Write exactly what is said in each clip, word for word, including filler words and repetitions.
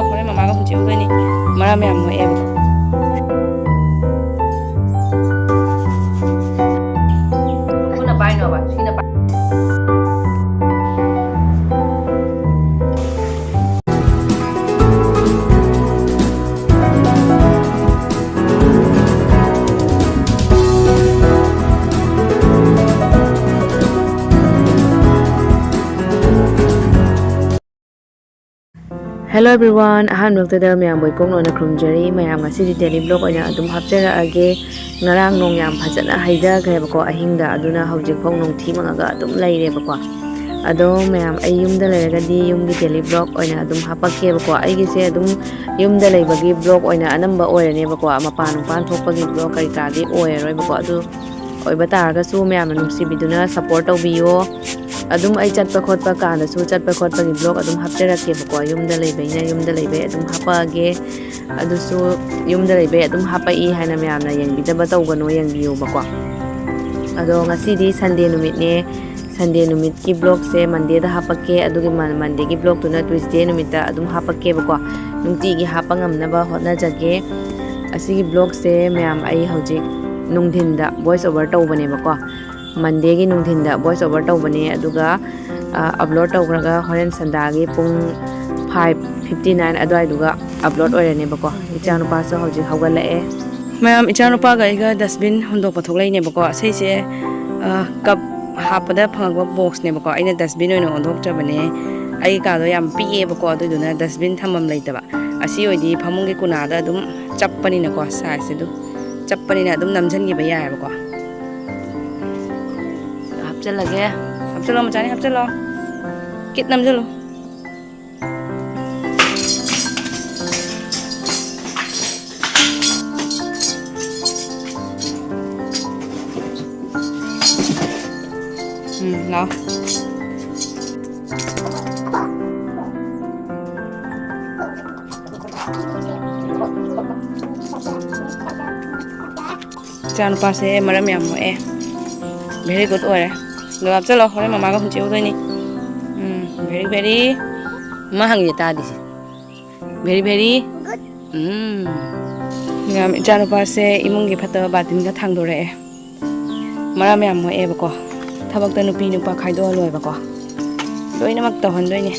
ꯍꯣꯔꯦꯟ ꯃꯃꯥꯒ ꯍꯨꯟꯆꯦꯛꯎꯗꯣꯏꯅꯤ꯫ ꯃꯔꯝ ꯌꯥꯝ ꯃꯣꯛꯑꯦꯕ꯫ ꯈꯨꯠꯅ ꯄꯥꯏꯅꯣꯕ, ꯁꯤꯅ ꯄꯥꯏ-, Hello everyone, ꯑꯍꯥꯟꯕꯃꯛꯇꯗ ꯃꯌꯥꯝꯕꯨ ꯏꯀꯣꯛ ꯅꯣꯟꯅ ꯈꯨꯔꯨꯝꯖꯔꯤ꯫ ꯃꯌꯥꯝ, ꯉꯁꯤꯗꯤ daily vlog ꯑꯣꯏꯅ ꯑꯗꯨꯝ ꯍꯥꯞꯆꯔꯛꯑꯒꯦ꯫ ꯉꯔꯥꯡ ꯅꯣꯡ ꯌꯥꯝ ꯐꯖꯅ ꯍꯩꯊꯈ꯭ꯔꯦꯕꯀꯣ ꯑꯍꯤꯡꯗ, ꯑꯗꯨꯅ ꯍꯧꯖꯤꯛꯐꯥꯎ ꯅꯣꯡꯊꯤ ꯃꯪꯉꯒ ꯑꯗꯨꯝ ꯂꯩꯔꯦꯕꯀꯣ꯫ ꯑꯗꯣ ꯃꯌꯥꯝ, ꯑꯩ ꯌꯨꯝꯗ ꯂꯩꯔꯒꯗꯤ ꯌꯨꯝꯒꯤ daily vlog ꯑꯣꯏꯅ ꯑꯗꯨꯝ ꯍꯥꯄꯛꯀꯦꯕꯀꯣ꯫ ꯑꯩꯒꯤꯁꯦ ꯑꯗꯨꯝ ꯌꯨꯝꯗ ꯂꯩꯕꯒꯤ vlog ꯑꯣꯏꯅ ꯑꯅꯝꯕ ꯑꯣꯏꯔꯅꯦꯕꯀꯣ꯫ ꯃꯄꯥꯟ ꯃꯄꯥꯟ ꯊꯣꯛꯄꯒꯤ vlog ꯀꯔꯤ ꯀꯔꯥꯗꯤ ꯑꯣꯏꯔꯔꯣꯏꯕꯀꯣ꯫ ꯑꯗꯨ ꯑꯣꯏꯕ ꯇꯥꯔꯒꯁꯨ ꯃꯌꯥꯝꯅ ꯅꯨꯡꯁꯤꯕꯤꯗꯨꯅ support ꯇꯧꯕꯤꯌꯣ꯫ ꯑꯗꯨꯝ ꯑꯩ ꯆꯠꯄ ꯈꯣꯠꯄ ꯀꯥꯟꯗꯁꯨ ꯆꯠꯄ ꯈꯣꯠꯄꯒꯤ vlog ꯑꯗꯨꯝ ꯍꯥꯞꯆꯔꯛꯀꯦꯕꯀꯣ꯫ ꯌꯨꯝꯗ ꯂꯩꯕꯩꯅ ꯌꯨꯝꯗ ꯂꯩꯕꯩ ꯑꯗꯨꯝ ꯍꯥꯄꯛꯑꯒꯦ꯫ ꯑꯗꯨꯁꯨ ꯌꯨꯝꯗ ꯂꯩꯕꯩ ꯑꯗꯨꯝ ꯍꯥꯄꯛꯏ ꯍꯥꯏꯅ ꯃꯌꯥꯝꯅ ꯌꯦꯡꯕꯤꯗꯕ ꯇꯧꯒꯅꯨ, ꯌꯦꯡꯕꯤꯌꯣꯕꯀꯣ꯫ ꯑꯗꯣ ꯉꯁꯤꯗꯤ Sunday ꯅꯨꯃꯤꯠꯅꯦ꯫ Sunday ꯅꯨꯃꯤꯠꯀꯤ vlogꯁꯦ Mondayꯗ ꯍꯥꯄꯛꯀꯦ, ꯑꯗꯨꯒꯤ ꯃ-, Mondayꯒꯤ vlogꯇꯨꯅ Tuesday ꯅꯨꯃꯤꯠꯇ ꯑꯗꯨꯝ ꯍꯥꯄꯛꯀꯦꯕꯀꯣ꯫ ꯅꯨꯡꯇꯤꯒꯤ ꯍꯥꯞꯄ ꯉꯝꯅꯕ ꯍꯣꯠꯅꯖꯒꯦ꯫ ꯑꯁꯤꯒꯤ vlogꯁꯦ ꯃꯌꯥꯝ ꯑꯩ ꯍꯧꯖꯤꯛ ꯅꯨꯡꯊꯤꯟꯗ voice over ꯇꯧꯕꯅꯦꯕꯀꯣ꯫ Mondayꯒꯤ ꯅꯨꯡꯊꯤꯟꯗ voice over ꯇꯧꯕꯅꯦ, ꯑꯗꯨꯒ, ꯑ, upload ꯇꯧꯈ꯭ꯔꯒ ꯍꯣꯔꯦꯟ Sundayꯒꯤ ꯄꯨꯡ five fifty nine ꯑꯗꯨꯋꯥꯏꯗꯨꯒ upload ꯑꯣꯏꯔꯅꯦꯕꯀꯣ꯫ ꯏꯆꯥꯅꯨꯄꯥꯁꯨ ꯍꯧꯖꯤꯛ ꯍꯧꯒꯠꯂꯛꯑꯦ꯫ ꯃꯌꯥꯝ, ꯏꯆꯥꯅꯨꯄꯥꯒ ꯑꯩꯒ dustbin ꯍꯨꯟꯗꯣꯛꯄ ꯊꯣꯛꯂꯛꯏꯅꯦꯕꯀꯣ꯫ ꯑꯁꯤꯁꯦ, ꯑ, cup ꯍꯥꯞꯄꯗ ꯐꯪꯉꯛꯄ boxꯅꯦꯕꯀꯣ꯫ ꯑꯩꯅ dustbin ꯑꯣꯏꯅ ꯑꯣꯟꯊꯣꯛꯇ꯭ꯔꯕꯅꯦ꯫ ꯑꯩꯒꯤ ꯀꯥꯗꯣ ꯌꯥꯝ ꯄꯤꯛꯑꯦꯕꯀꯣ, ꯑꯗꯨꯗꯨꯅ dustbin ꯊꯝꯐꯝ ꯂꯩꯇꯕ꯫ ꯑꯁꯤ ꯑꯣꯏꯗꯤ ꯐꯃꯨꯡꯒꯤ ꯀꯨꯅꯥꯗ ꯑꯗꯨꯝ ꯆꯞꯄꯅꯤꯅꯀꯣ, sizeꯁꯦ ꯑꯗꯨ ꯆꯞꯄꯅꯤꯅ ꯑꯗꯨꯝ ꯅꯝꯁꯤꯟꯈꯤꯕ ꯌꯥꯏꯑꯕꯀꯣ꯫ ꯍꯥꯞꯆꯜꯂꯒꯦ꯫ ꯍꯥꯞꯆꯜꯂꯣ, ꯃꯆꯥꯅꯤ, ꯍꯥꯞꯆꯜꯂꯣ꯫ ꯀꯤꯠ ꯅꯝꯁꯤꯜꯂꯨ꯫ ꯎꯝ, ꯂꯥꯎ꯫ ꯏꯆꯥꯅꯨꯄꯥꯁꯦ ꯃꯔꯝ ꯌꯥꯝ ꯃꯣꯛꯑꯦ꯫ Very good ꯑꯣꯏꯔꯦ꯫ ꯑꯗꯣ ꯍꯥꯞꯆꯜꯂꯣ, ꯍꯣꯔꯦꯟ ꯃꯃꯥꯒ ꯍꯨꯟꯆꯦꯛꯎꯗꯣꯏꯅꯤ꯫ ꯎꯝ, very, very꯫ ꯃꯥ ꯍꯪꯉꯤꯁꯦ ꯇꯥꯗꯦ ꯁꯤ꯫ Very very. ꯎꯝ꯫ ꯃꯌꯥꯝ, ꯏꯆꯥꯅꯨꯄꯥꯁꯦ ꯏꯃꯨꯡꯒꯤ ꯐꯠꯇꯕ ꯕꯥꯇꯤꯟꯒ ꯊꯥꯡꯗꯣꯔꯛꯑꯦ꯫ ꯃꯔꯝ ꯌꯥꯝ ꯃꯣꯛꯑꯦꯕꯀꯣ꯫ ꯊꯕꯛꯇ ꯅꯨꯄꯤ ꯅꯨꯄꯥ ꯈꯥꯏꯗꯣꯛꯑ ꯂꯣꯏꯕꯀꯣ꯫ ꯂꯣꯏꯅꯃꯛ ꯇꯧꯍꯟꯗꯣꯏꯅꯦ꯫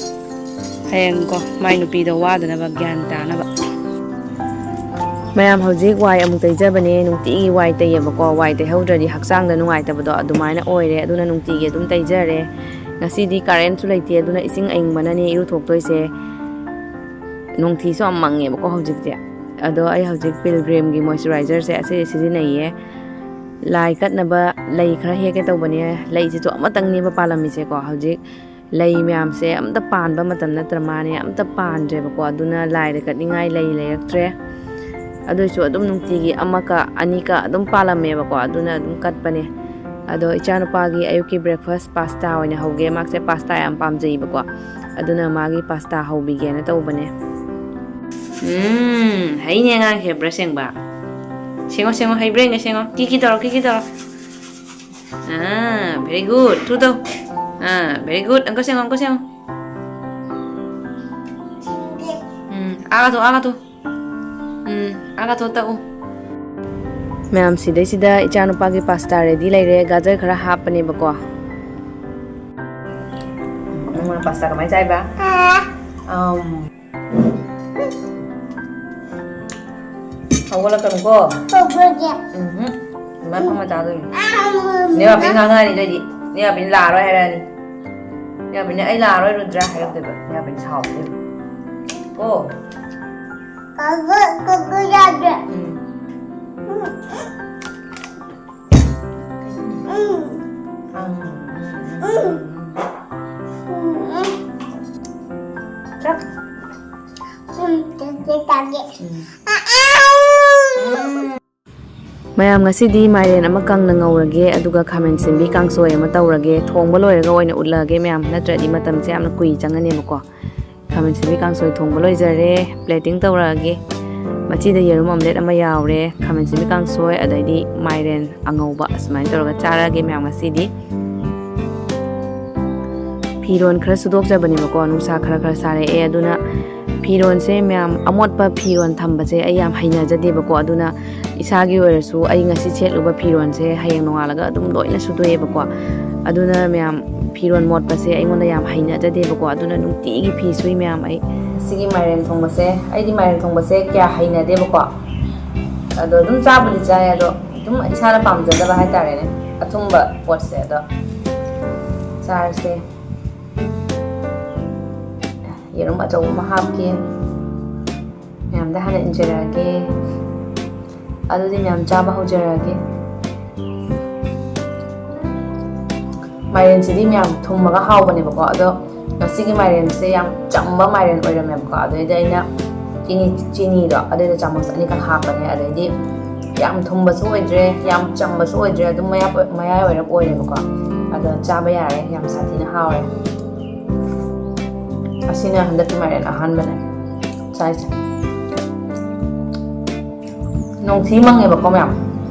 ꯍꯌꯦꯡꯀꯣ, ꯃꯥꯏ ꯅꯨꯄꯤꯗꯣ ꯋꯥꯗꯅꯕ, ꯒ꯭ꯌꯥꯟ ꯇꯥꯅꯕ꯫ ꯃꯌꯥꯝ, ꯍꯧꯖꯤꯛ ꯋꯥꯏ ꯑꯃꯨꯛ ꯇꯩꯖꯕꯅꯦ꯫ ꯅꯨꯡꯇꯤꯒꯤ ꯋꯥꯏ ꯇꯩꯌꯦꯕꯀꯣ꯫ ꯋꯥꯏ ꯇꯩꯍꯧꯗ꯭ꯔꯗꯤ ꯍꯛꯆꯥꯡꯗ ꯅꯨꯡꯉꯥꯏꯇꯕꯗꯣ ꯑꯗꯨꯃꯥꯏꯅ ꯑꯣꯏꯔꯦ꯫ ꯑꯗꯨꯅ ꯅꯨꯡꯇꯤꯒꯤ ꯑꯗꯨꯝ ꯇꯩꯖꯔꯦ꯫ ꯉꯁꯤꯗꯤ ꯀꯔꯦꯟꯁꯨ ꯂꯩꯇꯦ, ꯑꯗꯨꯅ ꯏꯁꯤꯡ ꯑꯏꯪꯕꯅꯅꯦ ꯏꯔꯨꯊꯣꯛꯇꯣꯏꯁꯦ꯫ ꯅꯨꯡꯊꯤꯁꯨ ꯌꯥꯝ ꯃꯪꯉꯦꯕꯀꯣ ꯍꯧꯖꯤꯛꯇꯤ꯫ ꯑꯗꯣ ꯑꯩ ꯍꯧꯖꯤꯛ ꯄꯤꯜꯒ꯭ꯔꯤꯝꯒꯤ ꯃꯣꯏꯆꯔꯥꯏꯖꯔꯁꯦ ꯑꯁꯤ ꯁꯤꯖꯤꯟꯅꯩꯌꯦ꯫ ꯂꯥꯏ ꯀꯠꯅꯕ ꯂꯩ ꯈꯔ ꯍꯦꯛꯀꯦ ꯇꯧꯕꯅꯦ꯫ ꯂꯩꯁꯤꯁꯨ ꯑꯃꯇꯪꯅꯦꯕ ꯄꯥꯜꯂꯝꯃꯤꯁꯦꯀꯣ꯫ ꯍꯧꯖꯤꯛ ꯂꯩ ꯃꯌꯥꯝꯁꯦ ꯑꯝꯇ ꯄꯥꯟꯕ ꯃꯇꯝ ꯅꯠꯇ꯭ꯔ ꯃꯥꯅꯦ, ꯑꯝꯇ ꯄꯥꯟꯗ꯭ꯔꯦꯕꯀꯣ꯫ ꯑꯗꯨꯅ ꯂꯥꯏꯗ ꯀꯠꯅꯤꯡꯉꯥꯏ ꯂꯩ ꯂꯩꯔꯛꯇ꯭ꯔꯦ꯫ ꯑꯗꯨꯏꯁꯨ ꯑꯗꯨꯝ ꯅꯨꯡꯇꯤꯒꯤ ꯑꯃꯀ ꯑꯅꯤꯀ ꯑꯗꯨꯝ ꯄꯥꯜꯂꯝꯃꯦꯕꯀꯣ꯫ ꯑꯗꯨꯅ ꯑꯗꯨꯝ ꯀꯠꯄꯅꯦ꯫ ꯑꯗꯣ ꯏꯆꯥꯅꯨꯄꯥꯒꯤ ꯑꯌꯨꯛꯀꯤ breakfast pasta ꯑꯣꯏꯅ ꯍꯧꯒꯦ꯫ ꯃꯥꯁꯦ pasta ꯌꯥꯝ ꯄꯥꯝꯖꯩꯕꯀꯣ꯫ ꯑꯗꯨꯅ ꯃꯥꯒꯤ pasta ꯍꯧꯕꯤꯒꯦꯅ ꯇꯧꯕꯅꯦ꯫ ꯎꯝ, ꯍꯩꯅꯦ ꯑꯉꯥꯡꯁꯦ, brush ꯁꯦꯡꯕ꯫ ꯁꯦꯡꯉꯣ, ꯁꯦꯡꯉꯣ, ꯍꯩꯕ꯭ꯔꯥ ꯌꯦꯡꯒꯦ, ꯁꯦꯡꯉꯣ꯫ ꯀꯤ ꯀꯤ ꯇꯧꯔꯣ, ꯀꯤ ꯀꯤ ꯇꯧꯔꯣ꯫ ꯑꯥ, very good꯫ ꯊꯨ ꯇꯧ꯫ ꯑꯥ, very good꯫ ꯑꯪꯀ ꯁꯦꯡꯉꯣ, ꯑꯪꯀ ꯁꯦꯡꯉꯣ꯫ ꯎꯝ, ꯑꯥꯒ ꯊꯣ, ꯑꯥꯒ ꯊꯣ꯫ ꯎꯝ, ꯑꯥꯒ ꯊꯣ ꯇꯛꯎ꯫ ꯃꯌꯥꯝ, ꯁꯤꯗꯩꯁꯤꯗ ꯏꯆꯥꯅꯨꯄꯥꯒꯤ pasta ready ꯂꯩꯔꯦ꯫ ꯒꯥꯖꯔ ꯈꯔ ꯍꯥꯞꯄꯅꯦꯕꯀꯣ꯫ ꯅꯪꯅ pasta ꯀꯃꯥꯏꯅ ꯆꯥꯏꯕ? ꯑꯝ꯫ ꯍꯧꯒꯠꯂꯛꯀꯅꯨꯀꯣ꯫ ꯍꯧꯒꯠꯂꯛꯀꯦ꯫ ꯎꯝꯍꯨꯝ꯫ ꯑꯗꯨꯃꯥꯏꯅ ꯐꯝꯃ ꯆꯥꯗꯣꯏꯅꯤ꯫ ꯅꯦꯕꯥꯕꯤꯅ ꯉꯥꯡꯉꯛꯑꯅꯤ ꯑꯗꯨꯏꯗꯤ꯫ ꯅꯦꯕꯥꯕꯤꯅ ꯂꯥꯛꯑꯔꯣꯏ ꯍꯥꯏꯔꯛꯑꯅꯤ꯫ ꯅꯦꯕꯥꯕꯤꯅ "ꯑꯩ ꯂꯥꯛꯑꯔꯣꯏ ꯔꯨꯗ꯭ꯔꯥ" ꯍꯥꯏꯔꯛꯇꯣꯏꯕ꯫ ꯅꯦꯕꯥꯕꯤꯅ ꯁꯥꯎꯗꯣꯏꯕ꯫ ꯀꯣ꯫ ꯀꯥꯀꯥ, ꯀꯥꯀꯥ ꯌꯥꯗꯦ꯫ ꯎꯝ꯫ ꯎꯝ꯫ ꯎꯝ꯫ ꯎꯝ꯫ ꯆꯥꯛ꯫ ꯎꯝ, ꯆꯥꯒꯦ, ꯆꯥꯒꯦ꯫ ꯎꯝ꯫ ꯃꯌꯥꯝ, ꯉꯁꯤꯗꯤ ꯃꯥꯏꯔꯦꯟ ꯑꯃ ꯀꯪꯅ ꯉꯧꯔꯒꯦ, ꯑꯗꯨꯒ ꯈꯥꯃꯦꯟ ꯑꯁꯤꯟꯕꯤ ꯀꯥꯡꯁꯣꯏ ꯑꯃ ꯇꯧꯔꯒꯦ꯫ ꯊꯣꯡꯕ ꯂꯣꯏꯔꯒ ꯑꯣꯏꯅ ꯎꯠꯂꯛꯑꯒꯦ ꯃꯌꯥꯝ, ꯅꯠꯇ꯭ꯔꯗꯤ ꯃꯇꯝꯁꯦ ꯌꯥꯝꯅ ꯀꯨꯏ ꯆꯪꯉꯅꯦꯕꯀꯣ꯫ ꯈꯥꯃꯦꯟ ꯑꯁꯤꯟꯕꯤ ꯀꯥꯡꯁꯣꯏ ꯊꯣꯡꯕ ꯂꯣꯏꯖꯔꯦ꯫ Plating ꯇꯧꯔꯛꯑꯒꯦ꯫ ꯃꯆꯤꯗ ꯌꯦꯔꯨꯝ omelette ꯑꯃ ꯌꯥꯎꯔꯦ, ꯈꯥꯃꯦꯟ ꯑꯁꯤꯟꯕꯤ ꯀꯥꯡꯁꯣꯏ, ꯑꯗꯩꯗꯤ ꯃꯥꯏꯔꯦꯟ ꯑꯉꯧꯕ, ꯑꯁꯨꯃꯥꯏꯅ ꯇꯧꯔꯒ ꯆꯥꯔꯛꯑꯒꯦ ꯃꯌꯥꯝ ꯉꯁꯤꯗꯤ꯫ ꯐꯤꯔꯣꯟ ꯈꯔ ꯁꯨꯗꯣꯛꯆꯕꯅꯦꯕꯀꯣ, ꯅꯨꯡꯁꯥ ꯈꯔ ꯈꯔ ꯁꯥꯔꯛꯑꯦ꯫ ꯑꯗꯨꯅ ꯐꯤꯔꯣꯟꯁꯦ ꯃꯌꯥꯝ, ꯑꯃꯣꯠꯄ ꯐꯤꯔꯣꯟ ꯊꯝꯕꯁꯦ ꯑꯩ ꯌꯥꯝ ꯍꯩꯅꯖꯗꯦꯕꯀꯣ꯫ ꯑꯗꯨꯅ ꯏꯁꯥꯒꯤ ꯑꯣꯏꯔꯁꯨ ꯑꯩ ꯉꯁꯤ ꯁꯦꯠꯂꯨꯕ ꯐꯤꯔꯣꯟꯁꯦ ꯍꯌꯦꯡ ꯅꯣꯡꯉꯥꯜꯂꯒ ꯑꯗꯨꯝ ꯂꯣꯏꯅ ꯁꯨꯗꯣꯛꯑꯦꯕꯀꯣ꯫ ꯑꯗꯨꯅ ꯃꯌꯥꯝ, ꯐꯤꯔꯣꯟ ꯃꯣꯠꯄꯁꯦ ꯑꯩꯉꯣꯟꯗ ꯌꯥꯝ ꯍꯩꯅꯖꯗꯦꯕꯀꯣ꯫ ꯑꯗꯨꯅ ꯅꯨꯡꯇꯤꯒꯤ ꯐꯤ ꯁꯨꯏ ꯃꯌꯥꯝ ꯑꯩ꯫ ꯁꯤꯒꯤ ꯃꯥꯏꯔꯦꯟ ꯊꯣꯡꯕꯁꯦ, ꯑꯩꯗꯤ ꯃꯥꯏꯔꯦꯟ ꯊꯣꯡꯕꯁꯦ ꯀꯌꯥ ꯍꯩꯅꯗꯦꯕꯀꯣ꯫ ꯑꯗꯣ ꯑꯗꯨꯝ ꯆꯥꯕꯨꯗꯤ ꯆꯥꯏ, ꯑꯗꯣ ꯑꯗꯨꯝ ꯏꯁꯥꯅ ꯄꯥꯝꯖꯗꯕ ꯍꯥꯏꯇꯥꯔꯦꯅꯦ, ꯑꯊꯨꯝꯕ ꯄꯣꯠꯁꯦ꯫ ꯑꯗꯣ ꯆꯥꯔꯁꯦ꯫ ꯌꯦꯔꯨꯝ ꯑꯆꯧꯕ ꯑꯃ ꯍꯥꯞꯀꯦ꯫ ꯃꯌꯥꯝꯗ ꯍꯥꯟꯅ ꯏꯟꯖꯔꯛꯑꯒꯦ꯫ ꯑꯗꯨꯗꯤ ꯃꯌꯥꯝ ꯆꯥꯕ ꯍꯧꯖꯔꯛꯑꯒꯦ꯫ ꯃꯥꯏꯔꯦꯟꯁꯤꯗꯤ ꯃꯌꯥꯝ ꯊꯨꯝꯃꯒ ꯍꯥꯎꯕꯅꯦꯕꯀꯣ꯫ ꯑꯗꯣ ꯉꯁꯤꯒꯤ ꯃꯥꯏꯔꯦꯟꯁꯦ ꯌꯥꯝ ꯆꯝꯕ ꯃꯥꯏꯔꯦꯟ ꯑꯣꯏꯔꯝꯃꯦꯕꯀꯣ꯫ ꯑꯗꯩꯗꯤ ꯑꯩꯅ ꯆꯤꯅꯤ, ꯆꯤꯅꯤꯗꯣ ꯑꯗꯩꯗ ꯆꯥꯃꯁ ꯑꯅꯤꯈꯛ ꯍꯥꯞꯄꯅꯦ꯫ ꯑꯗꯩꯗꯤ ꯌꯥꯝ ꯊꯨꯝꯕꯁꯨ ꯑꯣꯏꯗ꯭ꯔꯦ, ꯌꯥꯝ ꯆꯝꯕꯁꯨ ꯑꯣꯏꯗ꯭ꯔꯦ, ꯑꯗꯨꯝ ꯃꯌꯥꯏ, ꯃꯌꯥꯏ ꯑꯣꯏꯔꯞ ꯑꯣꯏꯔꯦꯕꯀꯣ꯫ ꯑꯗꯣ ꯆꯥꯕ ꯌꯥꯔꯦ, ꯌꯥꯝ ꯁꯥꯊꯤꯅ ꯍꯥꯎꯔꯦ꯫ ꯑꯁꯤꯅ ꯍꯟꯗꯛꯀꯤ ꯃꯥꯏꯔꯦꯟ ꯑꯍꯥꯟꯕꯅꯦ ꯆꯥꯏꯁꯦ꯫ ꯅꯣꯡꯊꯤ ꯃꯪꯉꯦꯕꯀꯣ ꯃꯌꯥꯝ,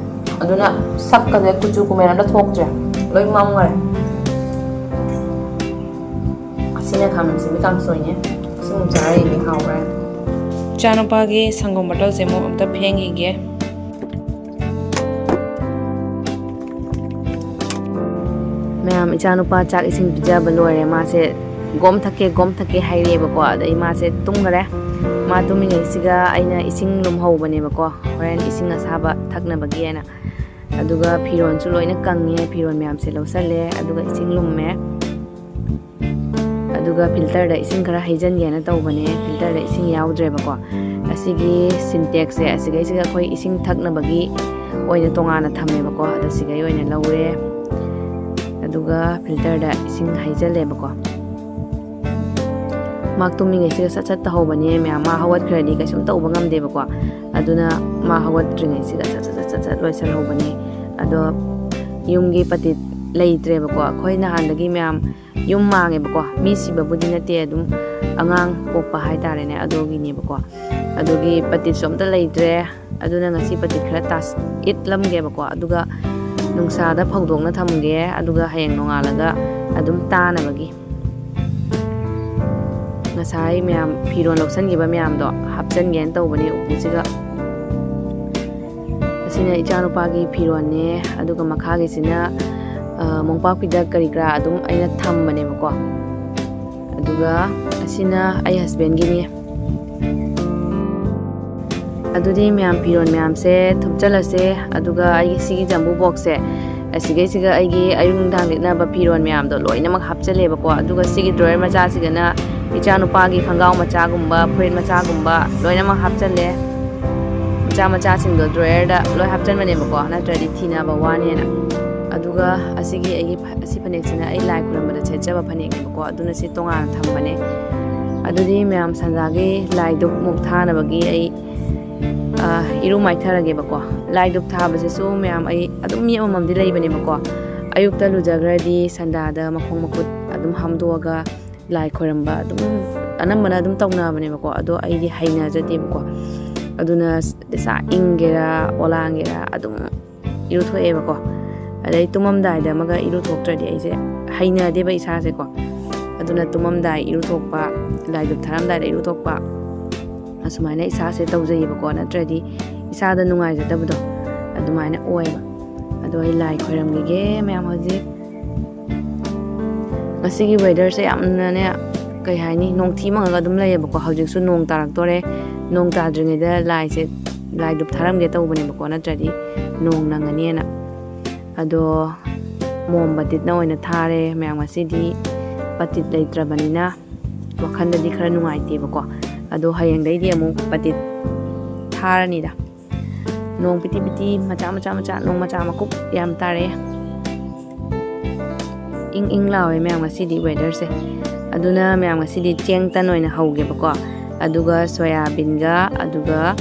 ꯑꯗꯨꯅ ꯁꯛꯀꯁꯦ ꯀꯨꯆꯨ ꯀꯨꯃꯦꯟ ꯑꯝꯇ ꯊꯣꯛꯇ꯭ꯔꯦ, ꯂꯣꯏ ꯃꯝꯈꯔꯦ꯫ ꯑꯁꯤꯅ ꯈꯥꯃꯦꯟ ꯑꯁꯤꯟꯕꯤ ꯀꯥꯡꯁꯣꯏꯅꯦ꯫ ꯑꯁꯤꯃꯨꯛ ꯆꯥꯔꯛꯏꯅꯦ, ꯍꯥꯎꯈ꯭ꯔꯦ꯫ ꯏꯆꯥꯅꯨꯄꯥꯒꯤ ꯁꯪꯒꯣꯝ ꯕꯣꯇꯜꯁꯦ ꯑꯃꯨꯛ ꯑꯝꯇ ꯐꯦꯡꯈꯤꯒꯦ꯫ ꯃꯌꯥꯝ, ꯏꯆꯥꯅꯨꯄꯥ ꯆꯥꯛ ꯏꯁꯤꯡ ꯄꯤꯖꯕ ꯂꯣꯏꯔꯦ꯫ ꯃꯥꯁꯦ ꯒꯣꯝ ꯊꯛꯀꯦ, ꯒꯣꯝ ꯊꯛꯀꯦ ꯍꯥꯏꯔꯛꯑꯦꯕꯀꯣ꯫ ꯑꯗꯩ ꯃꯥꯁꯦ ꯇꯨꯝꯈꯔꯦ꯫ ꯃꯥ ꯇꯨꯝꯃꯤꯉꯩꯁꯤꯒ ꯑꯩꯅ ꯏꯁꯤꯡ ꯂꯨꯝꯍꯧꯕꯅꯦꯕꯀꯣ, ꯍꯣꯔꯦꯟ ꯏꯁꯤꯡ ꯑꯁꯥꯕ ꯊꯛꯅꯕꯒꯤ ꯍꯥꯏꯅ꯫ ꯑꯗꯨꯒ ꯐꯤꯔꯣꯟꯁꯨ ꯂꯣꯏꯅ ꯀꯪꯉꯦ, ꯐꯤꯔꯣꯟ ꯃꯌꯥꯝꯁꯦ ꯂꯧꯁꯜꯂꯦ, ꯑꯗꯨꯒ ꯏꯁꯤꯡ ꯂꯨꯝꯃꯦ꯫ ꯑꯗꯨꯒ ꯐꯤꯜꯇꯔꯗ ꯏꯁꯤꯡ ꯈꯔ ꯍꯩꯖꯤꯟꯒꯦꯅ ꯇꯧꯕꯅꯦ, ꯐꯤꯜꯇꯔꯗ ꯏꯁꯤꯡ ꯌꯥꯎꯗ꯭ꯔꯦꯕꯀꯣ꯫ ꯑꯁꯤꯒꯤ ꯁꯤꯟꯇꯦꯛꯁꯁꯦ, ꯑꯁꯤꯒꯩꯁꯤꯒ ꯑꯩꯈꯣꯏ ꯏꯁꯤꯡ ꯊꯛꯅꯕꯒꯤ ꯑꯣꯏꯅ ꯇꯣꯉꯥꯟꯅ ꯊꯝꯃꯦꯕꯀꯣ꯫ ꯑꯗꯣ ꯁꯤꯒꯩ ꯑꯣꯏꯅ ꯂꯧꯔꯦ, ꯑꯗꯨꯒ ꯐꯤꯜꯇꯔꯗ ꯏꯁꯤꯡ ꯍꯩꯖꯜꯂꯦꯕꯀꯣ꯫ ꯃꯥ ꯇꯨꯝꯃꯤꯉꯩꯁꯤꯗ ꯁꯠ ꯁꯠ ꯇꯧꯍꯧꯕꯅꯦ ꯃꯌꯥꯝ꯫ ꯃꯥ ꯍꯧꯒꯠꯈ꯭ꯔꯗꯤ ꯀꯩꯁꯨꯝ ꯇꯧꯕ ꯉꯝꯗꯦꯕꯀꯣ꯫ ꯑꯗꯨꯅ ꯃꯥ ꯍꯧꯒꯠꯇ꯭ꯔꯤꯉꯩꯁꯤꯗ ꯁꯠ ꯁꯠ ꯁꯠ ꯁꯠ ꯁꯠ ꯂꯣꯏꯁꯜꯍꯧꯕꯅꯦ꯫ ꯑꯗꯣ ꯌꯨꯝꯒꯤ ꯄꯇꯤꯠ ꯂꯩꯇ꯭ꯔꯦꯕꯀꯣ꯫ ꯑꯩꯈꯣꯏ ꯅꯍꯥꯟꯗꯒꯤ ꯃꯌꯥꯝ ꯌꯨꯝ ꯃꯥꯡꯉꯦꯕꯀꯣ꯫ ꯃꯤ ꯁꯤꯕꯕꯨꯗꯤ ꯅꯠꯇꯦ, ꯑꯗꯨꯝ ꯑꯉꯥꯡ ꯄꯣꯛꯄ ꯍꯥꯏꯇꯥꯔꯦꯅꯦ, ꯑꯗꯨꯒꯤꯅꯦꯕꯀꯣ꯫ ꯑꯗꯨꯒꯤ ꯄꯇꯤꯠꯁꯨ ꯑꯝꯇ ꯂꯩꯇ꯭ꯔꯦ꯫ ꯑꯗꯨꯅ ꯉꯁꯤ ꯄꯇꯤꯠ ꯈꯔ ꯇꯥꯁ-, ꯏꯠꯂꯝꯒꯦꯕꯀꯣ꯫ ꯑꯗꯨꯒ ꯅꯨꯡꯁꯥꯗ ꯐꯧꯗꯣꯛꯅ ꯊꯝꯒꯦ꯫ ꯑꯗꯨꯒ ꯍꯌꯦꯡ ꯅꯣꯡꯉꯥꯜꯂꯒ ꯑꯗꯨꯝ ꯇꯥꯅꯕꯒꯤ꯫ ꯉꯁꯥꯏ ꯃꯌꯥꯝ ꯐꯤꯔꯣꯜ ꯂꯧꯁꯟꯈꯤꯕ ꯃꯌꯥꯝꯗꯣ ꯍꯥꯞꯆꯤꯟꯒꯦꯅ ꯇꯧꯕꯅꯦ ꯎꯄꯨꯁꯤꯒ꯫ ꯑꯁꯤꯅ ꯏꯆꯥꯅꯨꯄꯥꯒꯤ ꯐꯤꯔꯣꯜꯅꯦ, ꯑꯗꯨꯒ ꯃꯈꯥꯒꯤꯁꯤꯅ, ꯑ, ꯃꯣꯝꯄꯥꯛ ꯐꯤꯗꯛ ꯀꯔꯤ ꯀꯔꯥ ꯑꯗꯨꯝ ꯑꯩꯅ ꯊꯝꯕꯅꯦꯕꯀꯣ꯫ ꯑꯗꯨꯒ ꯑꯁꯤꯅ ꯑꯩ husbandꯒꯤꯅꯤ꯫ ꯑꯗꯨꯗꯤ ꯃꯌꯥꯝ ꯐꯤꯔꯣꯜ ꯃꯌꯥꯝꯁꯦ ꯊꯨꯞꯆꯜꯂꯁꯦ꯫ ꯑꯗꯨꯒ ꯑꯩꯒꯤ ꯁꯤꯒꯤ jumbo boxꯁꯦ, ꯑꯁꯤꯒꯩꯁꯤꯒ ꯑꯩꯒꯤ ꯑꯌꯨꯛ ꯅꯨꯡꯗꯥꯡ ꯂꯤꯠꯅꯕ ꯐꯤꯔꯣꯜ ꯃꯌꯥꯝꯗꯣ ꯂꯣꯏꯅꯃꯛ ꯍꯥꯞꯆꯜꯂꯦꯕꯀꯣ꯫ ꯑꯗꯨꯒ ꯁꯤꯒꯤ drawer ꯃꯆꯥꯁꯤꯒꯅ ꯏꯆꯥꯅꯨꯄꯥꯒꯤ ꯈꯣꯡꯒ꯭ꯔꯥꯎ ꯃꯆꯥꯒꯨꯝꯕ, ꯐꯨꯔꯤꯠ ꯃꯆꯥꯒꯨꯝꯕ ꯂꯣꯏꯅꯃꯛ ꯍꯥꯞꯆꯜꯂꯦ꯫ ꯃꯆꯥ ꯃꯆꯥꯁꯤꯡꯗꯣ drawerꯗ ꯂꯣꯏ ꯍꯥꯞꯆꯟꯕꯅꯦꯕꯀꯣ, ꯅꯠꯇ꯭ꯔꯗꯤ ꯊꯤꯅꯕ ꯋꯥꯅꯦꯅ꯫ ꯑꯗꯨꯒ ꯑꯁꯤꯒꯤ ꯑꯩꯒꯤ ꯐ-, ꯑꯁꯤ ꯐꯅꯦꯛꯁꯤꯅ ꯑꯩ ꯂꯥꯏ ꯈꯨꯔꯨꯝꯕꯗ ꯁꯦꯠꯆꯕ ꯐꯅꯦꯛꯅꯦꯕꯀꯣ, ꯑꯗꯨꯅ ꯁꯤ ꯇꯣꯉꯥꯟꯅ ꯊꯝꯕꯅꯦ꯫ ꯑꯗꯨꯗꯤ ꯃꯌꯥꯝ ꯁꯟꯗꯥꯒꯤ ꯂꯥꯏ ꯙꯨꯞ ꯃꯨꯛ ꯊꯥꯅꯕꯒꯤ ꯑꯩ, ꯑ, ꯏꯔꯨ ꯃꯥꯏꯊꯔꯒꯦꯕꯀꯣ꯫ ꯂꯥꯏ ꯙꯨꯞ ꯊꯥꯕꯁꯤꯁꯨ ꯃꯌꯥꯝ ꯑꯩ ꯑꯗꯨꯝ ꯃꯤ ꯑꯃꯃꯝꯗꯤ ꯂꯩꯕꯅꯦꯕꯀꯣ꯫ ꯑꯌꯨꯛꯇ ꯂꯨꯖꯈ꯭ꯔꯗꯤ ꯁꯟꯗꯥꯗ ꯃꯈꯣꯡ ꯃꯈꯨꯠ ꯑꯗꯨꯝ ꯍꯥꯝꯗꯣꯛꯑꯒ ꯂꯥꯏ ꯈꯣꯏꯔꯝꯕ ꯑꯗꯨꯝ ꯑꯅꯝꯕꯅ ꯑꯗꯨꯝ ꯇꯧꯅꯕꯅꯦꯕꯀꯣ꯫ ꯑꯗꯣ ꯑꯩꯗꯤ ꯍꯩꯅꯖꯗꯦꯕꯀꯣ꯫ ꯑꯗꯨꯅ ꯏꯁꯥ ꯏꯪꯒꯦꯔꯥ ꯑꯣꯂꯥꯡꯒꯦꯔꯥ ꯑꯗꯨꯝ ꯏꯔꯨꯊꯣꯛꯑꯦꯕꯀꯣ꯫ ꯑꯗꯩ ꯇꯨꯝꯃꯝꯗꯥꯏꯗ ꯑꯃꯒ ꯏꯔꯨꯊꯣꯛꯇ꯭ꯔꯗꯤ ꯑꯩꯁꯦ ꯍꯩꯅꯗꯦꯕ ꯏꯁꯥꯁꯦꯀꯣ꯫ ꯑꯗꯨꯅ ꯇꯨꯝꯃꯝꯗꯥꯏ ꯏꯔꯨꯊꯣꯛꯄ, ꯂꯥꯏ ꯙꯨꯞ ꯊꯥꯔꯝꯗꯥꯏꯗ ꯏꯔꯨꯊꯣꯛꯄ, ꯑꯁꯨꯃꯥꯏꯅ ꯏꯁꯥꯁꯦ ꯇꯧꯖꯩꯌꯦꯕꯀꯣ꯫ ꯅꯠꯇ꯭ꯔꯗꯤ ꯏꯁꯥꯗ ꯅꯨꯡꯉꯥꯏꯖꯗꯕꯗꯣ ꯑꯗꯨꯃꯥꯏꯅ ꯑꯣꯏꯌꯦꯕ꯫ ꯑꯗꯣ ꯑꯩ ꯂꯥꯏ ꯈꯣꯏꯔꯝꯈꯤꯒꯦ ꯃꯌꯥꯝ꯫ ꯍꯧꯖꯤꯛ ꯉꯁꯤꯒꯤ weatherꯁꯦ ꯌꯥꯝꯅꯅꯦ, ꯀꯩ ꯍꯥꯏꯅꯤ, ꯅꯣꯡꯊꯤ ꯃꯪꯉꯒ ꯑꯗꯨꯝ ꯂꯩꯌꯦꯕꯀꯣ꯫ ꯍꯧꯖꯤꯛꯁꯨ ꯅꯣꯡ ꯇꯥꯔꯛꯇꯣꯔꯦ꯫ ꯅꯣꯡ ꯇꯥꯗ꯭ꯔꯤꯉꯩꯗ ꯂꯥꯏꯁꯦ, ꯂꯥꯏ ꯙꯨꯞ ꯊꯥꯔꯝꯒꯦ ꯇꯧꯕꯅꯦꯕꯀꯣ, ꯅꯠꯇ꯭ꯔꯗꯤ ꯅꯣꯡ ꯅꯪꯉꯅꯤꯅ꯫ ꯑꯗꯣ ꯃꯣꯝ ꯕꯇꯤꯠꯅ ꯑꯣꯏꯅ ꯊꯥꯔꯦ ꯃꯌꯥꯝ꯫ ꯉꯁꯤꯗꯤ ꯕꯇꯤꯠ ꯂꯩꯇ꯭ꯔꯕꯅꯤꯅ ꯋꯥꯈꯜꯗꯗꯤ ꯈꯔ ꯅꯨꯡꯉꯥꯏꯇꯦꯕꯀꯣ꯫ ꯑꯗꯣ ꯍꯌꯦꯡꯗꯩꯗꯤ ꯑꯃꯨꯛ ꯕꯇꯤꯠ ꯊꯥꯔꯅꯤꯗ꯫ ꯅꯣꯡ ꯄꯤꯇꯤ ꯄꯤꯇꯤ ꯃꯆꯥ ꯃꯆꯥ ꯃꯆꯥ, ꯅꯣꯡ ꯃꯆꯥ ꯃꯀꯨꯞ ꯌꯥꯝ ꯇꯥꯔꯛꯑꯦ꯫ ꯏꯪ ꯏꯪ ꯂꯥꯎꯋꯦ ꯃꯌꯥꯝ ꯉꯁꯤꯗꯤ weatherꯁꯦ꯫ ꯑꯗꯨꯅ ꯃꯌꯥꯝ ꯉꯁꯤꯗꯤ ꯆꯦꯡ ꯇꯟ ꯑꯣꯏꯅ ꯍꯧꯒꯦꯕꯀꯣ꯫ ꯑꯗꯨꯒ ꯁꯣꯌꯥꯕꯤꯟꯒ, ꯑꯗꯨꯒ,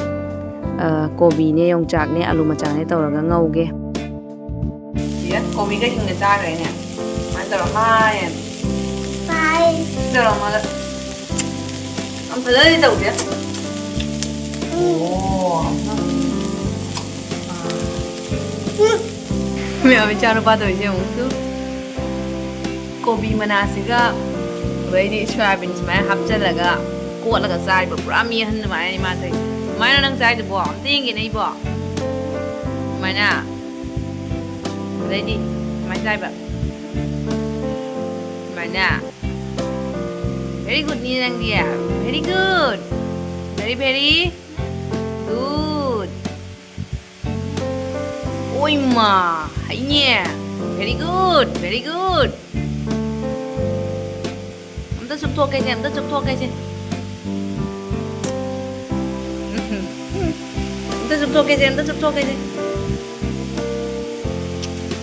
ꯑ, ꯀꯣꯕꯤꯅꯦ, ꯌꯣꯡꯆꯥꯛꯅꯦ, ꯑꯂꯨ ꯃꯆꯥꯅꯦ ꯇꯧꯔꯒ ꯉꯧꯒꯦ꯫ ꯁꯤꯒ ꯀꯣꯕꯤꯒ ꯍꯤꯡꯅ ꯆꯥꯈ꯭ꯔꯦꯅꯦ꯫ ꯁꯨꯃꯥꯏꯅ ꯇꯧꯔ ꯃꯥꯏ ꯇꯧꯔꯝꯃꯒ ꯌꯥꯝ ꯐꯖꯅꯗꯤ ꯇꯧꯗꯦ꯫ ꯑꯣ꯫ ꯃꯌꯥꯝ ꯏꯆꯥꯅꯨꯄꯥ ꯇꯧꯔꯤꯁꯦ ꯑꯃꯨꯛꯁꯨ꯫ ꯀꯣꯕꯤ ꯃꯅꯥꯁꯤꯒ ꯑꯗꯩꯗꯤ ꯁꯣꯌꯥꯕꯤꯟ ꯁꯨꯃꯥꯏꯅ ꯍꯥꯞꯆꯤꯜꯂꯒ ꯀꯣꯠꯂꯒ ꯆꯥꯔꯤꯕ, ꯄꯨꯔꯥ ꯃꯤ ꯑꯍꯟ ꯑꯗꯨꯃꯥꯏꯅ ꯏꯃꯥ ꯇꯧꯔꯤ꯫ ꯀꯃꯥꯏꯅ ꯅꯪ ꯆꯥꯏꯗꯨꯕꯣ? ꯑꯝꯇ ꯌꯦꯡꯒꯦꯅꯦ ꯑꯩꯕꯣ꯫ ꯁꯨꯃꯥꯏꯅ꯫ ꯑꯗꯩꯗꯤ ꯁꯨꯃꯥꯏꯅ ꯆꯥꯏꯕ꯫ ꯁꯨꯃꯥꯏꯅ꯫ Very goodꯅꯤ ꯅꯪꯗꯤ꯫ Very good꯫ Very, very good꯫ ꯑꯣꯏꯃꯥ, ꯍꯩꯅꯦ꯫ Very good, very good꯫ ꯑꯝꯇ ꯆꯨꯞꯊꯣꯛꯀꯦꯁꯦ, ꯑꯝꯇ ꯆꯨꯞꯊꯣꯛꯀꯦꯁꯦ꯫ ꯑꯝꯇ ꯆꯨꯞꯊꯣꯛꯀꯦꯁꯦ, ꯑꯝꯇ ꯆꯨꯞꯊꯣꯛꯀꯦꯁꯦ꯫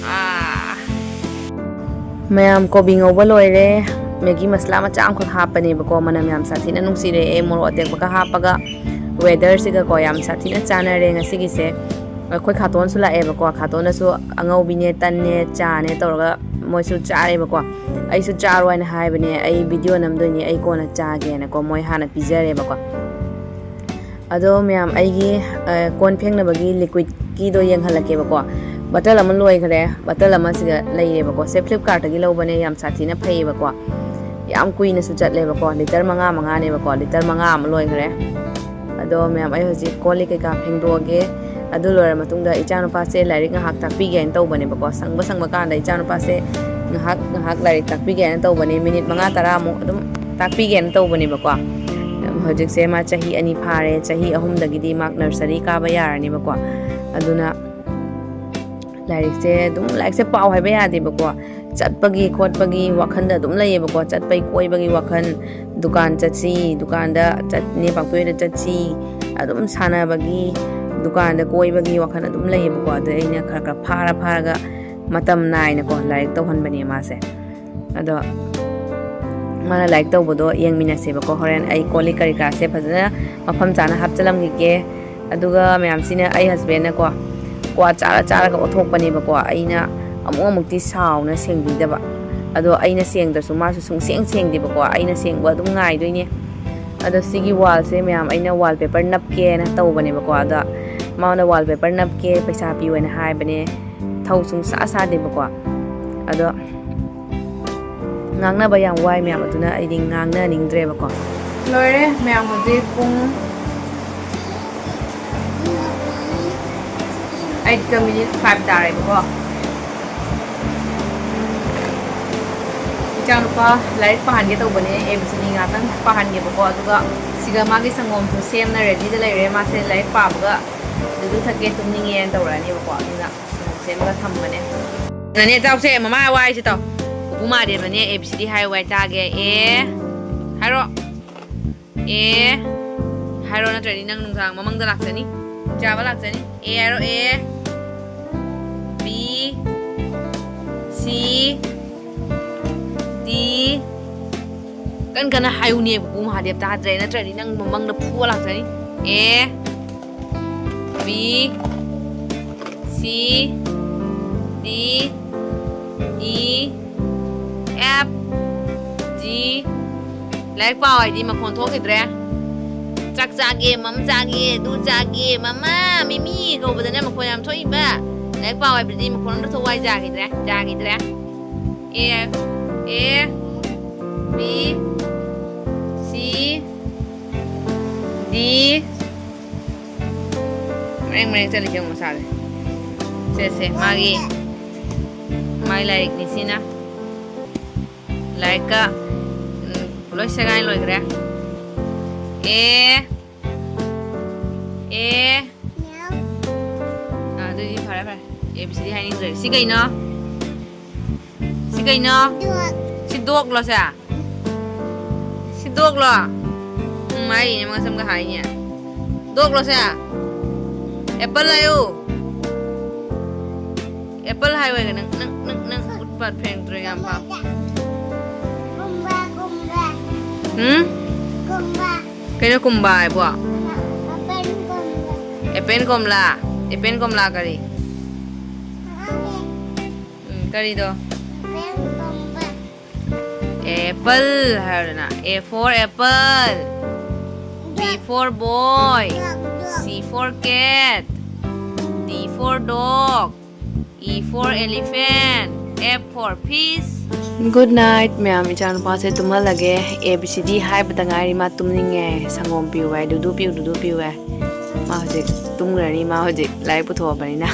ꯑꯥ꯫ ꯃꯌꯥꯝ, ꯀꯣꯕꯤ ꯉꯧꯕ ꯂꯣꯏꯔꯦ꯫ ꯃꯦꯒꯤ ꯃꯁꯂꯥ ꯃꯆꯥ ꯑꯃꯈꯛ ꯍꯥꯞꯄꯅꯦꯕꯀꯣ, ꯃꯅꯝ ꯌꯥꯝ ꯁꯥꯊꯤꯅ ꯅꯨꯡꯁꯤꯔꯛꯑꯦ, ꯃꯣꯔꯣꯛ ꯑꯇꯦꯛꯄꯒ ꯍꯥꯞꯄꯒ꯫ Weatherꯁꯤꯒꯀꯣ ꯌꯥꯝ ꯁꯥꯊꯤꯅ ꯆꯥꯟꯅꯔꯦ ꯉꯁꯤꯒꯤꯁꯦ꯫ ꯑꯩꯈꯣꯏ ꯈꯥꯇꯣꯟꯁꯨ ꯂꯥꯛꯑꯦꯕꯀꯣ, ꯈꯥꯇꯣꯟꯅꯁꯨ ꯑꯉꯧꯕꯤꯅꯦ, ꯇꯟꯅꯦ, ꯆꯥꯅꯦ ꯇꯧꯔꯒ ꯃꯣꯏꯁꯨ ꯆꯥꯔꯦꯕꯀꯣ꯫ ꯑꯩꯁꯨ ꯆꯥꯔꯣ ꯍꯥꯏꯅ ꯍꯥꯏꯕꯅꯦ, ꯑꯩ video ꯅꯝꯗꯣꯏꯅꯦ, ꯑꯩ ꯀꯣꯟꯅ ꯆꯥꯒꯦꯅꯀꯣ, ꯃꯣꯏ ꯍꯥꯟꯅ ꯄꯤꯖꯔꯦꯕꯀꯣ꯫ ꯑꯗꯣ ꯃꯌꯥꯝ, ꯑꯩꯒꯤ, ꯑ, ꯀꯣꯟ ꯐꯦꯡꯅꯕꯒꯤ liquidꯀꯤꯗꯣ ꯌꯦꯡꯍꯜꯂꯛꯀꯦꯕꯀꯣ꯫ Bottle ꯑꯃ ꯂꯣꯏꯈ꯭ꯔꯦ, bottle ꯑꯃ ꯁꯤꯗ ꯂꯩꯔꯦꯕꯀꯣ꯫ ꯁꯦ Flipkartꯇꯒꯤ ꯂꯧꯕꯅꯦ, ꯌꯥꯝ ꯁꯥꯊꯤꯅ ꯐꯩꯌꯦꯕꯀꯣ꯫ ꯌꯥꯝ ꯀꯨꯏꯅꯁꯨ ꯆꯠꯂꯦꯕꯀꯣ, litre ꯃꯉꯥ ꯃꯉꯥꯅꯦꯕꯀꯣ, litre ꯃꯉꯥ ꯑꯃ ꯂꯣꯏꯈ꯭ꯔꯦ꯫ ꯑꯗꯣ ꯃꯌꯥꯝ, ꯑꯩ ꯍꯧꯖꯤꯛ ꯀꯣꯜ ꯂꯤꯛ ꯀꯩꯀꯥ ꯐꯦꯡꯗꯣꯛꯑꯒꯦ꯫ ꯑꯗꯨ ꯂꯣꯏꯔ ꯃꯇꯨꯡꯗ ꯏꯆꯥꯅꯨꯄꯥꯁꯦ ꯂꯥꯏꯔꯤꯛ ꯉꯥꯏꯍꯥꯛ ꯇꯥꯛꯄꯤꯒꯦ ꯍꯥꯏꯅ ꯇꯧꯕꯅꯦꯕꯀꯣ꯫ ꯁꯪꯕ ꯁꯪꯕ ꯀꯥꯟꯗ ꯏꯆꯥꯅꯨꯄꯥꯁꯦ ꯉꯥꯏꯍꯥꯛ, ꯉꯥꯏꯍꯥꯛ ꯂꯥꯏꯔꯤꯛ ꯇꯥꯛꯄꯤꯒꯦ ꯍꯥꯏꯅ ꯇꯧꯕꯅꯦ꯫ Minute ꯃꯉꯥ ꯇꯔꯥꯃꯨꯛ ꯑꯗꯨꯝ ꯇꯥꯛꯄꯤꯒꯦꯅ ꯇꯧꯕꯅꯦꯕꯀꯣ꯫ ꯍꯧꯖꯤꯛꯁꯦ ꯃꯥ ꯆꯍꯤ ꯑꯅꯤ ꯐꯥꯔꯦ꯫ ꯆꯍꯤ ꯑꯍꯨꯝꯗꯒꯤꯗꯤ ꯃꯥ nursery ꯀꯥꯕ ꯌꯥꯔꯅꯦꯕꯀꯣ꯫ ꯑꯗꯨꯅ ꯂꯥꯏꯔꯤꯛꯁꯦ ꯑꯗꯨꯝ, ꯂꯥꯏꯔꯤꯛꯁꯦ ꯄꯥꯎ ꯍꯥꯏꯕ ꯌꯥꯗꯦꯕꯀꯣ꯫ ꯆꯠꯄꯒꯤ ꯈꯣꯠꯄꯒꯤ ꯋꯥꯈꯜꯗ ꯑꯗꯨꯝ ꯂꯩꯌꯦꯕꯀꯣ꯫ ꯆꯠꯄꯒꯤ ꯀꯣꯏꯕꯒꯤ ꯋꯥꯈꯜ, ꯗꯨꯀꯥꯟ ꯆꯠꯁꯤ, ꯗꯨꯀꯥꯟꯗ ꯆꯠ-, ꯅꯦ ꯄꯥꯛꯄꯤ ꯍꯣꯏꯗ ꯆꯠꯁꯤ, ꯑꯗꯨꯝ ꯁꯥꯟꯅꯕꯒꯤ, ꯗꯨꯀꯥꯟꯗ ꯀꯣꯏꯕꯒꯤ ꯋꯥꯈꯜ ꯑꯗꯨꯝ ꯂꯩꯌꯦꯕꯀꯣ꯫ ꯑꯗꯨ ꯑꯩꯅ ꯈꯔ ꯈꯔ ꯐꯥꯔ ꯐꯥꯔꯒ ꯃꯇꯝ ꯅꯥꯏꯅꯀꯣ ꯂꯥꯏꯔꯤꯛ ꯇꯧꯍꯟꯕꯅꯦ ꯃꯥꯁꯦ꯫ ꯑꯗꯣ ꯃꯥꯅ ꯂꯥꯏꯔꯤꯛ ꯇꯧꯕꯗꯣ ꯌꯦꯡꯃꯤꯟꯅꯁꯦꯕꯀꯣ꯫ ꯍꯣꯔꯦꯟ ꯑꯩ ꯀꯣꯜ ꯂꯤꯛ ꯀꯔꯤ ꯀꯔꯥꯁꯦ ꯐꯖꯅ ꯃꯐꯝ ꯆꯥꯅ ꯍꯥꯞꯆꯤꯜꯂꯝꯈꯤꯒꯦ꯫ ꯑꯗꯨꯒ ꯃꯌꯥꯝꯁꯤꯅ ꯑꯩ husbandꯅꯀꯣ ꯀ꯭ꯋꯥ ꯆꯥꯔ ꯆꯥꯔꯒ ꯑꯣꯠꯊꯣꯛꯄꯅꯦꯕꯀꯣ꯫ ꯑꯩꯅ ꯑꯃꯨꯛ ꯑꯃꯨꯛꯇꯤ ꯁꯥꯎꯅ ꯁꯦꯡꯕꯤꯗꯕ꯫ ꯑꯗꯣ ꯑꯩꯅ ꯁꯦꯡꯗ꯭ꯔꯁꯨ ꯃꯥꯁꯨ ꯁꯨꯡꯁꯦꯡ ꯁꯦꯡꯗꯦꯕꯀꯣ꯫ ꯑꯩꯅ ꯁꯦꯡꯕ ꯑꯗꯨꯝ ꯉꯥꯏꯗꯣꯏꯅꯦ꯫ ꯑꯗꯣ ꯁꯤꯒꯤ wallꯁꯦ ꯃꯌꯥꯝ ꯑꯩꯅ wallpaper ꯅꯞꯀꯦꯅ ꯇꯧꯕꯅꯦꯕꯀꯣ꯫ ꯑꯗ ꯃꯥꯅ wallpaper ꯅꯞꯀꯦ ꯄꯩꯁꯥ ꯄꯤꯌꯣꯅ ꯍꯥꯏꯕꯅꯦ꯫ ꯊꯧ ꯁꯨꯡꯁꯥ ꯁꯥꯗꯦꯕꯀꯣ꯫ ꯑꯗꯣ ꯉꯥꯡꯅꯕ ꯌꯥꯝ ꯋꯥꯏ ꯃꯌꯥꯝ, ꯑꯗꯨꯅ ꯑꯩꯗꯤ ꯉꯥꯡꯅꯅꯤꯡꯗ꯭ꯔꯦꯕꯀꯣ꯫ ꯂꯣꯏꯔꯦ ꯃꯌꯥꯝ, ꯍꯧꯖꯤꯛ ꯄꯨꯡ ꯑꯩꯠꯀ ꯃꯤꯅꯤꯠ ꯐꯥꯏꯚ ꯇꯥꯔꯦꯕꯀꯣ꯫ ꯏꯆꯥꯅꯨꯄꯥ ꯂꯥꯏꯔꯤꯛ ꯄꯥꯍꯟꯒꯦ ꯇꯧꯕꯅꯦ, ꯑꯦ ꯕꯤ ꯁꯤ ꯗꯤ ꯉꯥꯛꯇꯪ ꯄꯥꯍꯟꯒꯦꯕꯀꯣ, ꯑꯗꯨꯒ ꯁꯤꯒ ꯃꯥꯒꯤ ꯁꯪꯒꯣꯝꯁꯨ ꯁꯦꯝꯅ ꯔꯦꯗꯤꯗ ꯂꯩꯔꯦ꯫ ꯃꯥꯁꯦ ꯂꯥꯏꯔꯤꯛ ꯄꯥꯕꯒ ꯂꯨꯗꯨ ꯊꯛꯀꯦ, ꯇꯨꯝꯅꯤꯡꯉꯦꯅ ꯇꯧꯔꯛꯑꯅꯦꯕꯀꯣ, ꯑꯗꯨꯅ ꯁꯪꯒꯣꯝ ꯁꯦꯝꯃꯒ ꯊꯝꯕꯅꯦ꯫ ꯅꯅꯦ ꯇꯥꯎꯁꯦ, ꯃꯃꯥ ꯋꯥꯏꯁꯦ ꯇꯥꯎ꯫ ꯄꯨꯄꯨ ꯃꯥꯗꯦꯕꯅꯦ, ꯑꯦ ꯕꯤ ꯁꯤ ꯗꯤ ꯍꯥꯏꯌꯨ ꯍꯥꯏ ꯇꯥꯒꯦ꯫ ꯑꯦ ꯍꯥꯏꯔꯣ꯫ ꯑꯦ ꯍꯥꯏꯔꯣ, ꯅꯠꯇ꯭ꯔꯗꯤ ꯅꯪ ꯅꯨꯡꯗꯥꯡ ꯃꯃꯪꯗ ꯂꯥꯛꯆꯅꯤ, ꯆꯥꯕ ꯂꯥꯛꯆꯅꯤ꯫ ꯑꯦ ꯍꯥꯏꯔꯣ꯫ ꯑꯦ, ꯕꯤ, ꯁꯤ, ꯗꯤ꯫ ꯀꯟ ꯀꯟꯅ ꯍꯥꯏꯌꯨꯅꯦ, ꯄꯨꯄꯨ ꯃꯍꯥꯗꯦꯕ ꯇꯥꯗ꯭ꯔꯦ, ꯅꯠꯇ꯭ꯔꯗꯤ ꯅꯪ ꯃꯃꯪꯗ ꯐꯨꯕ ꯂꯥꯛꯆꯅꯤ꯫ ꯑꯦ, ꯕꯤ, ꯁꯤ, ꯗꯤ, ꯏ, ꯑꯦꯐ, ꯖꯤ꯫ ꯂꯥꯏꯔꯤꯛ ꯄꯥꯎ ꯍꯥꯏꯗꯤ ꯃꯈꯣꯟ ꯊꯣꯛꯈꯤꯗ꯭ꯔꯦ꯫ ꯆꯥꯛ ꯆꯥꯒꯦ, ꯃꯝ ꯆꯥꯒꯦ, ꯑꯗꯨ ꯆꯥꯒꯦ, ꯃꯃꯥ, ꯃꯤꯃꯤ ꯀꯧꯕꯗꯅ ꯃꯈꯣꯟ ꯌꯥꯝ ꯊꯣꯛꯏꯕ꯫ ꯂꯥꯏꯔꯤꯛ ꯄꯥꯎ ꯍꯥꯏꯕꯗꯤ ꯃꯈꯣꯟ ꯑꯝꯇ ꯊꯣꯛꯎ ꯍꯥꯏ ꯌꯥꯈꯤꯗ꯭ꯔꯦ, ꯌꯥꯈꯤꯗ꯭ꯔꯦ꯫ ꯑꯦ, ꯑꯦ, ꯕꯤ, ꯁꯤ, ꯗꯤ꯫ ꯃꯔꯦꯡ ꯃꯔꯦꯡ ꯆꯠꯂꯤꯁꯦ ꯑꯃꯨꯛ ꯃꯁꯥꯁꯦ꯫ ꯁꯦ, ꯁꯦ, ꯃꯥꯒꯤ, ꯃꯥꯒꯤ ꯂꯥꯏꯔꯤꯛꯅꯤ ꯁꯤꯅ꯫ ꯂꯥꯏꯔꯤꯛꯀ, ꯎꯝ, ꯂꯣꯏ ꯁꯦꯒꯥꯏ ꯂꯣꯏꯈ꯭ꯔꯦ꯫ ꯑꯦ, ꯑꯦ꯫ ꯑꯥ, ꯑꯗꯨꯗꯤ ꯐꯔꯦ, ꯐꯔꯦ꯫ ꯑꯦ ꯕꯤ ꯁꯤ ꯗꯤ ꯍꯥꯏꯅꯤꯡꯗ꯭ꯔꯦ꯫ ꯁꯤ ꯀꯩꯅꯣ? ꯁꯤ ꯀꯩꯅꯣ? ꯗꯣꯛ꯫ ꯁꯤ ꯗꯣꯛꯂꯣ ꯁꯦ? ꯁꯤ ꯗꯣꯛꯂꯣ? ꯎꯝ, ꯍꯥꯏꯔꯤꯅꯦ, ꯃꯉꯛ ꯁꯝꯒ ꯍꯥꯏꯅꯦ꯫ ꯗꯣꯛꯂꯣ ꯁꯦ? ꯑꯦꯄꯜ ꯍꯥꯏꯌꯨ꯫ ꯑꯦꯄꯜ ꯍꯥꯏꯌꯨ ꯍꯥꯏꯒ ꯅꯪ, ꯅꯪ, ꯅꯪ, ꯅꯪ ꯎꯠꯄꯠ ꯐꯦꯡꯗ꯭ꯔꯣ ꯌꯥꯝ ꯄꯥꯝ-, ꯀꯨꯝꯕ, ꯀꯨꯝꯕ꯫ ꯎꯝ? ꯀꯨꯝꯕ꯫ ꯀꯩꯅꯣ ꯀꯨꯝꯕ ꯍꯥꯏꯕꯣ? ꯑꯦꯄꯜ ꯀꯨꯝꯕ꯫ ꯑꯦꯄꯦꯟ ꯀꯣꯝꯂꯥ꯫ ꯑꯦꯄꯦꯟ ꯀꯣꯝꯂꯥ ꯀꯔꯤ? ꯈꯪꯉꯦ꯫ ꯎꯝ, ꯀꯔꯤꯗꯣ? ꯑꯦꯄꯜ ꯀꯨꯝꯕ꯫ ꯑꯦꯄꯜ ꯍꯥꯏꯔꯣꯗꯅ꯫ A for apple, B for boy, dog, dog. C for cat, D for dog, E for elephant, F for fish, Good night, ꯃꯌꯥꯝ꯫ ꯏꯆꯥꯅꯨꯄꯥꯁꯦ ꯇꯨꯝꯍꯜꯂꯒꯦ꯫ A B C D ꯍꯥꯏꯕꯗ ꯉꯥꯏꯔꯤ, ꯃꯥ ꯇꯨꯝꯅꯤꯡꯉꯦ꯫ ꯁꯪꯒꯣꯝ ꯄꯤꯌꯨ ꯍꯥꯏ, ꯂꯨꯗꯨ ꯄꯤꯌꯨ, ꯂꯨꯗꯨ ꯄꯤꯌꯨ ꯍꯥꯏ꯫ ꯃꯥ ꯍꯧꯖꯤꯛ ꯇꯨꯝꯈ꯭ꯔꯅꯤ, ꯃꯥ ꯍꯧꯖꯤꯛ ꯂꯥꯏꯔꯤꯛ ꯄꯨꯊꯣꯛꯑꯕꯅꯤꯅ꯫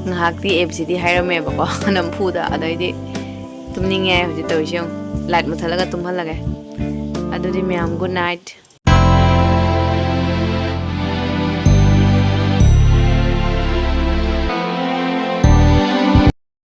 ꯉꯥꯏꯍꯥꯛꯇꯤ A B C D ꯍꯥꯏꯔꯝꯃꯦꯕꯀꯣ, ꯅꯝꯐꯨꯗ꯫ ꯑꯗꯩꯗꯤ ꯇꯨꯝꯅꯤꯡꯉꯦ ꯍꯥꯏ ꯍꯧꯖꯤꯛ ꯇꯧꯔꯤꯁꯦ ꯌꯦꯡꯉꯨ꯫ Light ꯃꯨꯠꯊꯠꯂꯒ ꯇꯨꯝꯍꯜꯂꯒꯦ꯫ ꯑꯗꯨꯗꯤ ꯃꯌꯥꯝ, good night꯫